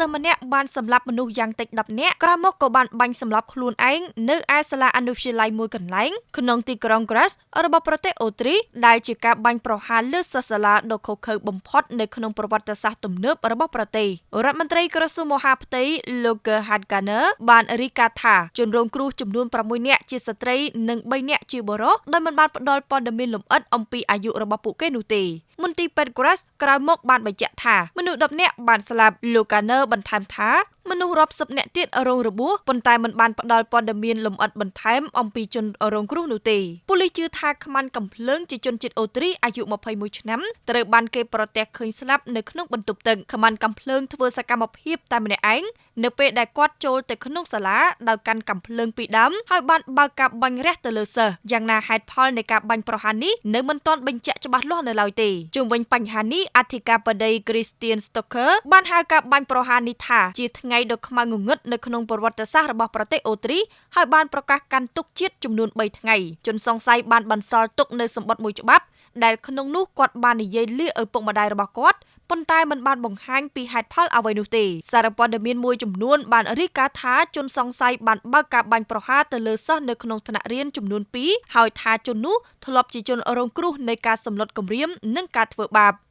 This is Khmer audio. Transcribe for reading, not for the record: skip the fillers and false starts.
ស្សម្នាក់បានសម្លាប់មនុស្សយ៉ាងតិច10នាក់ក្រោយមកក៏បានបាញ់សម្លាប់ខ្លួនឯងនៅឯសាលាអនុវិទ្យាល័យមួយកន្លែងក្នុងទីក្រុង Graz របស់ប្រទេសអូទ្រីសដែលជាការបាញ់ប្រហារលើសិស្សសាលាដ៏ឃោរឃៅបំផុតនៅក្នុងប្រវត្តិសាស្ត្រទំនើបរបស់ប្រទេស។រដ្ឋមន្ត្រីក្រសួងមហាផ្ទៃលោក Gerhard Karner បានរាយការណ៍ថាជនរងគ្រោះចំនួន6នាក់ជាស្ត្រីនិង3នាក់ជាបុរសដោយមិនបានផ្ដល់ព័ត៌មានលម្អិតអំពីអាយុរបស់ពួកគេនោះទេ។មន្ទីរពេទ្យ Graz ក្រោយមកបានបញ្ជាក់ថាមនុស្ស10នាក់បានស្លាប់លោក Karner បន្ថែមថាមនុស្សរាប់សិបនាក់ទៀតរងរបួសប៉ុន្តែមិនបានផ្ដល់ព័ត៌មានលម្អិតបន្ថែមអំពីជនរងគ្រោះនោះទេប៉ូលីសជឿថាខ្មាន់កាំភ្លើងជាជនជាតិអូទ្រីសអាយុ21ឆ្នាំត្រូវបានគេប្រទះឃើញស្លាប់នៅក្នុងបន្ទប់ទឹកខ្មាន់កាំភ្លើងធ្វើសកម្មភាពតែម្នាក់ឯងនៅពេលដែលគាត់ចូលទៅក្នុងសាលាដោយកាន់កាំភ្លើងពីរដើមហើយបានបើកការបាញ់រះទៅលើសិស្សយ៉ាងណាហេតុផលនៃការបាញ់ប្រហារនេះនៅមិនទាន់បញ្ជាក់ច្បាស់លាស់នៅឡើយទេជុំវិញបញ្ហានេះអធិការបតី Christian Stocker បានហៅការបាញ់ប្រហារនេះថាជាថ្ងៃដ៏ខ្មៅងងឹតនៅក្នុងប្រវត្តិសាស្ត្ររបស់ប្រទេសអូទ្រីសហើយបានប្រកាសកាន់ទុក្ខជាតិចំនួន3ថ្ងៃជនសង្ស័យបានបន្សល់ទុកនៅសម្បត្តិមួយច្បាប់ដែលក្នុងនោះគាត់បាននិយាយលាឪពុកម្ដាយរបស់គាត់ប៉ុន្តែមិនបានបង្ហាញពីហេតុផលអ្វីនោះទេសារព័ត៌មានមួយចំនួនបានរាយការណ៍ថាជនសង្ស័យបានបើកការបាញ់ប្រហារទៅលើសិស្សនៅក្នុងថ្នាក់រៀនចំនួន2ហើយថាជននោះធ្លាប់ជាជនរងគ្រោះនៃការសម្លុតគំរាមនិងការធ្វើបាប។